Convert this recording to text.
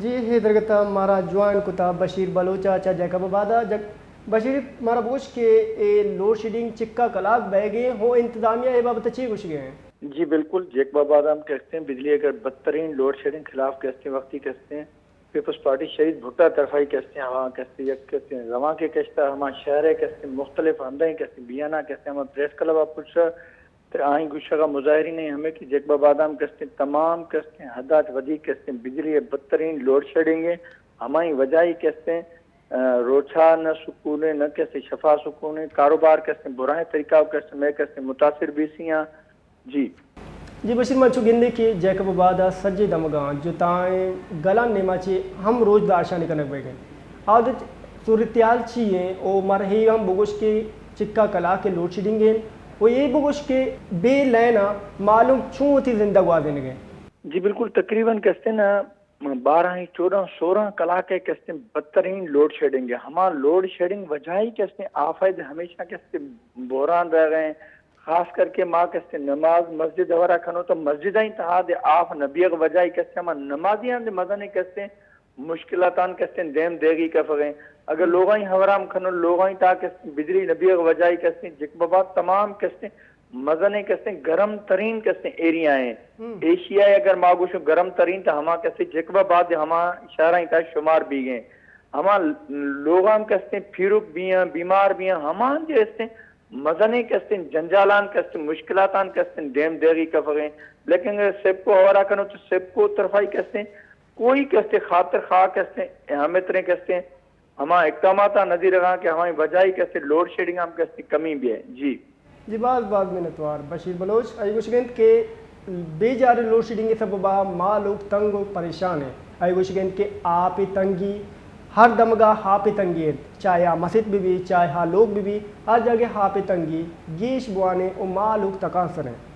جی، اے درگت ءَ مارا جوائن کتا بشیر بلوچ ءَ چہ جیکب آباد ءَ۔ جگ-، بشیر، مارا بگوش کہ اے لوڈ شیڈنگ چکا کلاک بئیگ ءَ ایں، ہو انتظامیہ اے بابت ءَ چی گوشگ ءَ ایں؟ جی بالکل، جیکب آباد ءَ ہم کہ استیں بجلی اگر بدترین لوڈ شیڈنگ خلاف کہ استیں وقتی کہ استیں پیپلز پارٹی شہید بھٹہ ءِ طرفا ہی کہ استیں ہما کہ استیں یک کہ استیں روانکے کشتا، ہما شہر ءِ کہ استیں مختلف ہنداں کہ استیں بیاناں کہ استیں ہما پریس کلب ءَ پرشا تہ آئی گوشگ ءَ مظاہرین ءَ ہمے کہ جیکب آباد ءَ ہم کہ استیں تمام کہ استیں حد ءَ چہ ودی کہ استیں بجلی ءِ بدترین لوڈ شیڈنگ ءَ، ہمائی وجہ ای کہ استیں، آ، روچا نہ سکون ءَ، نہ کہ استیں شفا سکون ءَ، کاروبار کہ استیں براہیں طریقہ ءَ کہ استیں مئے کہ استیں متاثر بیسی آں۔ جی۔ جی بشیر، من چو گندے کہ جیکب آباد ءَ سجے دمگاں جتائیں گلاں نیماچے ہم روچ داشانی کنگ بئیگ ءَ ایں۔ آ وہد ءِ صورتحال چی ایں؟ او مارا اے ہم بگوش کہ چکا کلاک ءَ لوڈ شیڈنگ ایں، و اے بگوش کہ بے لین ءَ مالوم چوں وتی زندہ گوازینگ ءَ ایں؟ جی بالکل، تقریباً کہ استیں نا، بارہ ءَ چودہ سورہ کلاک ءَ کہ استیں بدترین لوڈ شیڈنگ ایں۔ ہما لوڈ شیڈنگ وجہ ای کہ استیں آف ءَ ہمیشہ کہ استیں بحران رہ گئے۔ خاص کر کہ ما کہ استیں نماز مسجد ءَ ہورا کنوں تو مسجدانی تہا دے آف نہ بیگ ءِ وجہ ای کہ استیں ہما نمازیاں دے مزنیں کہ استیں مشکلاتاں کہ استیں دیم دیگی کفگ ءَ ایں۔ اگر لوگانی ہورا ہم کنوں، لوگانی تہا کہ استیں بجلی نہ بیگ ءِ وجہ ای کہ استیں جیکب آباد تمام کہ استیں مزنیں کہ استیں گرم ترین کہ استیں ایریا ایں۔ ایشیا ءَ اگر ما گوشوں گرم ترین تو ہما کہ استیں جیکب آباد ءِ ہما شہرانی تہا شمار بیگ ءَ ایں۔ ہما لوگاں کہ استیں پیرک بیاں، بیمار بیاں، ہما کہ استیں مزنیں کہ استیں جنجالاں کہ استیں مشکلاتاں کہ استیں دیم دیگی کفگ ءَ ایں۔ لیکن اگر سیپکو ءِ ہورا کنوں تو سیپکو ءِ طرفا ای کہ استیں کوئی کہ استیں خاطر خواہ کہ استیں اہمیت ریں کہ استیں ہما اقدامات ءَ نہ دیرگاں کہ ہمائی وجہ ای کہ استیں لوڈ شیڈنگ ءَ ہم کہ استیں کمی بیئے۔ جی۔ جی باز باز منتوار بشیر بلوچ۔ آئی گوشگ ءَ انت کہ بے جار لوڈ شیڈنگ ءِ سبب ءَ ما لوگ تنگ و پریشان ایں۔ آئی گوشگ ءَ انت کہ آپ ءِ تنگی ہر دمگ ءَ آپ ءِ تنگی انت، چاہے آ مسیت بہ بی، چاہے آ لوگ بہ بی، ہر جاگہ آپ ءِ تنگی گیش بوان ایں و ما لوگ تکانسر ایں۔